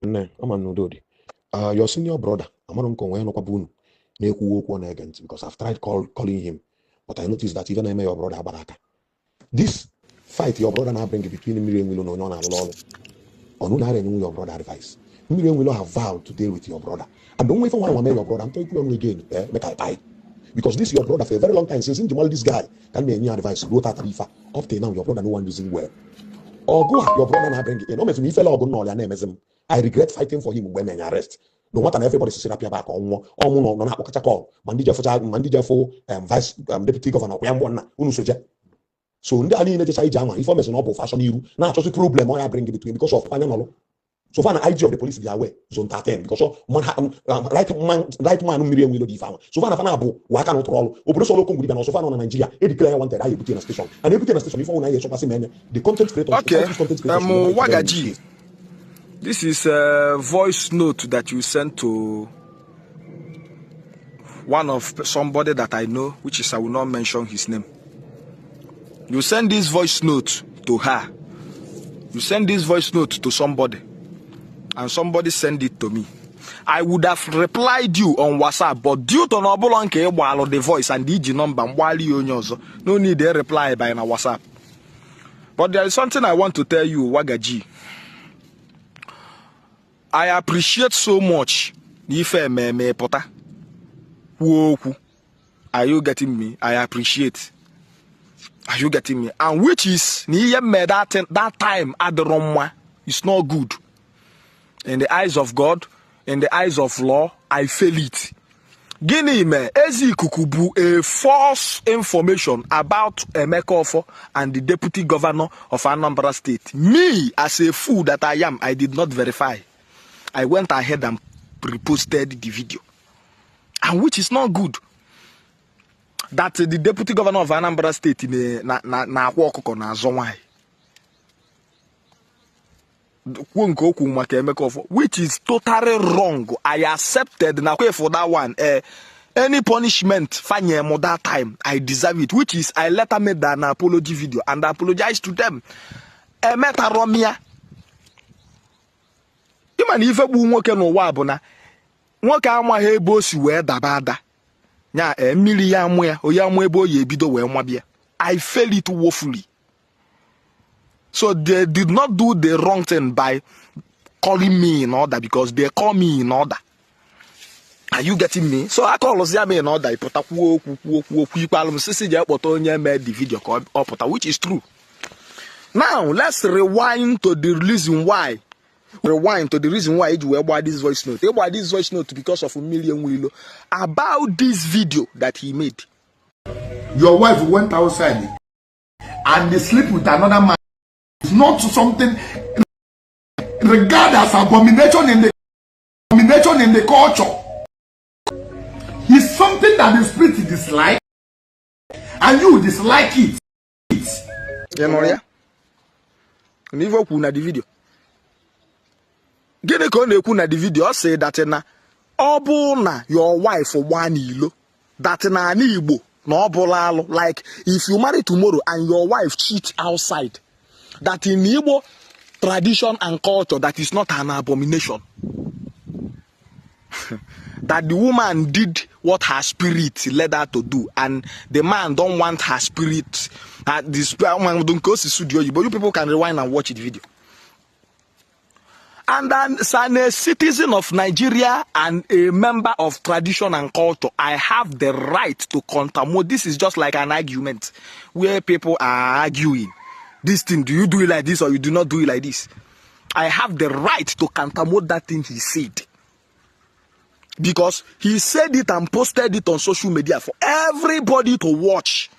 Your senior brother, because I've tried calling him, but I noticed that even your brother Baraka. This fight your brother now bring between Mmirienweilo and your brother advice. Mmirienweilo have vowed to deal with your brother. And don't wait for one of your brother. I'm talking to you again. Make I buy. Because this your brother for a very long time since this guy can be any advice. Go to Tarifa. Up till now, your brother no one using well. Or go your brother now bring it. I regret fighting for him when I arrest. No matter everybody says up back on no call. Mandija for vice deputy governor. So ndani just say jama information up fashion you now just problem I bring between because of panel. So far IG of the police be aware zone 13 because right man Mmirienweilo di farm. So far na abo waka no troll. Obodo so Okongwu na so far na Nigeria e declare wanted I put in a station. And e put in a station before una hear so pass men the content creators. Okay. Wagaji. This is a voice note that you sent to one of somebody that I know, which is I will not mention his name. You send this voice note to her. You send this voice note to somebody. And somebody send it to me. I would have replied you on WhatsApp, but due to the voice and the number, no need a reply by my WhatsApp. But there is something I want to tell you, Wagaji. I appreciate so much. Are you getting me? I appreciate. Are you getting me? And which is that time at the Roma is not good. In the eyes of God, in the eyes of law, I fail it. Guinea me ezi kukubu a false information about Emeka and the deputy governor of Anambra State. Me, as a fool that I am, I did not verify. I went ahead and reposted the video. And which is not good. That the deputy governor of Anambra State which is totally wrong. I accepted for that one. Any punishment for that time, I deserve it. Which is I later made an apology video and I apologized to them. Romia. Even if you work no wabona, work ama hebo si we dabada. Nya Mmirienweilo oyamwebo ye bido we mwabia. I failed it woefully. So they did not do the wrong thing by calling me in order because they call me in order. Are you getting me? So I call me in order. Made the video, which is true. Now let's rewind to the reason why. You about this voice note. About this voice note because of Mmirienweilo about this video that he made. Your wife went outside and they sleep with another man. It's not something regarded as abomination in the culture. It's something that the spirit dislike, and you dislike it. Yeah, Maria. Never kuna the video. Gene kone kuna the video say that na obuna your wife for one ilo that na ani Igbo na obulalo like if you marry tomorrow and your wife cheat outside. That in Igbo tradition and culture, that is not an abomination. That the woman did what her spirit led her to do, and the man don't want her spirit. This woman don't go to studio, but you people can rewind and watch the video. And then, as a citizen of Nigeria and a member of tradition and culture, I have the right to countermode. This is just like an argument where people are arguing. This thing, do you do it like this or you do not do it like this? I have the right to countermode that thing he said. Because he said it and posted it on social media for everybody to watch.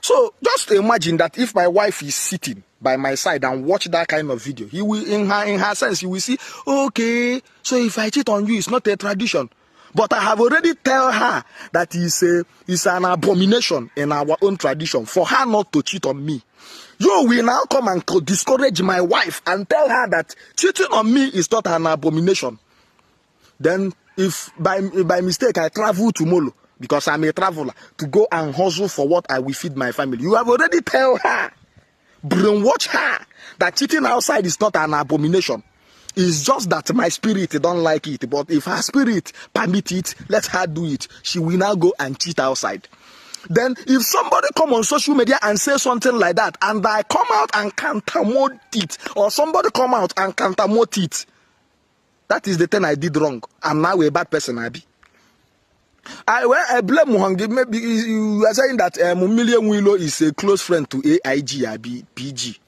So just imagine that if my wife is sitting by my side and watch that kind of video, he will, in her sense, he will see, okay, so if I cheat on you, it's not a tradition. But I have already tell her that it's an abomination in our own tradition for her not to cheat on me. You will now come and discourage my wife and tell her that cheating on me is not an abomination. Then if by mistake I travel to Molo, because I'm a traveler, to go and hustle for what I will feed my family, you have already tell her, brainwash her, that cheating outside is not an abomination. It's just that my spirit don't like it. But if her spirit permit it, let her do it. She will now go and cheat outside. Then if somebody come on social media and say something like that, and I come out and countermote it, or somebody come out and countermote it, that is the thing I did wrong. I'm now a bad person, I be. I blame Muhangi. Maybe you are saying that Mmirienweilo is a close friend to AIG, I be PG.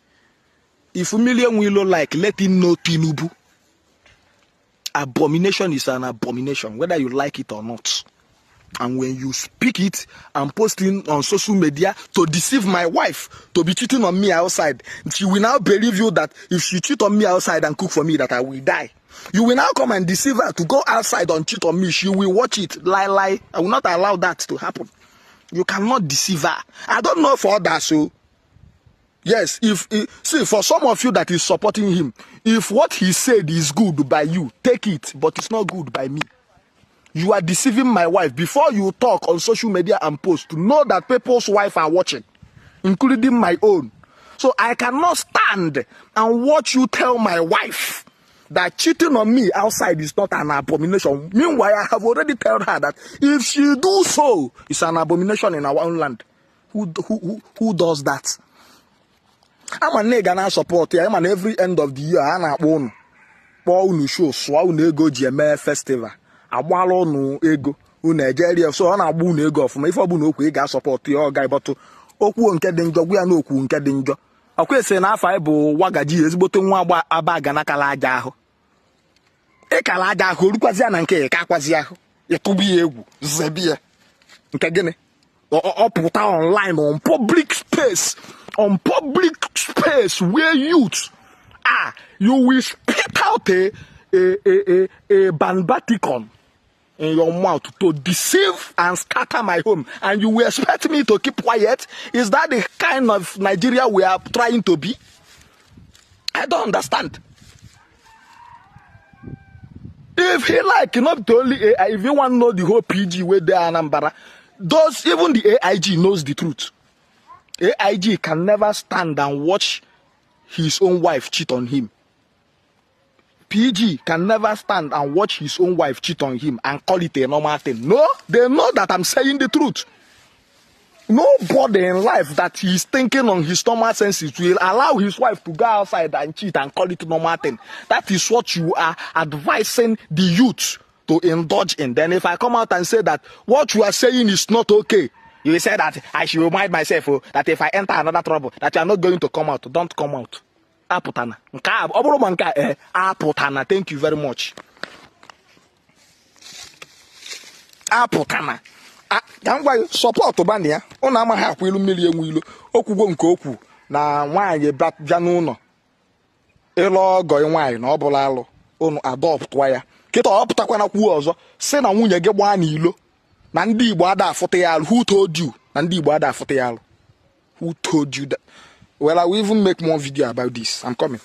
If Mmirienweilo like, let him know Tinubu. Abomination is an abomination, whether you like it or not. And when you speak it and post it on social media to deceive my wife, to be cheating on me outside, she will now believe you that if she cheat on me outside and cook for me, that I will die. You will now come and deceive her to go outside and cheat on me. She will watch it. Lie. I will not allow that to happen. You cannot deceive her. I don't know for others, so yes, see, for some of you that is supporting him, if what he said is good by you, take it, but it's not good by me. You are deceiving my wife. Before you talk on social media and post, know that people's wife are watching, including my own. So I cannot stand and watch you tell my wife that cheating on me outside is not an abomination. Meanwhile, I have already told her that if she do so, it's an abomination in our own land. Who does that? I'm a nigga now support here. I'm an every end of the year. I'm a one. Paul show so ego GMA festival. Agbalo no ego Nigeria so na agbu na ego ofuma ife obu na okwu ga support your guy but okwu nke dị njọ gwa ya na okwu nke dị njọ akwa ese na afa bụ wagaji ezigbote nwa agba abaga na kala aja ahụ kala aja ahụ rukwazi na nke ka akwazi ahụ itubi egwu zebia nke gịnị oputa online on public space where youth you will spit out a banbaticon in your mouth to deceive and scatter my home, and you will expect me to keep quiet? Is that the kind of Nigeria we are trying to be? I don't understand. If he like not only AI, if you want to know the whole PG where they are Anambra, does even the AIG knows the truth. AIG can never stand and watch his own wife cheat on him. PG can never stand and watch his own wife cheat on him and call it a normal thing. No, they know that I'm saying the truth. Nobody in life that he's thinking on his normal senses will allow his wife to go outside and cheat and call it a normal thing. That is what you are advising the youth to indulge in. Then if I come out and say that what you are saying is not okay, you will say that I should remind myself that if I enter another trouble, that you are not going to come out. Don't come out. Aputana. Aputana. Thank you very much. Aputana. Gangwa support Obania. Ona ma ha kwelu Mmirienweilo. Okwugo nke okwu na nwaanyị bịa n'ụlọ. Ịlọ ọgọ nwaanyị na ọbụla alụ. Unu adopt ya. Kịta ọ pụtakwa na kwu ọzọ. Sị na nwunye gị gbaa n'ilo. Na ndị Igbo ada afụta ya alụ. Who told you? Na ndị Igbo ada afụta ya alụ. Who told you that? Well, I will even make more video about this. I'm coming.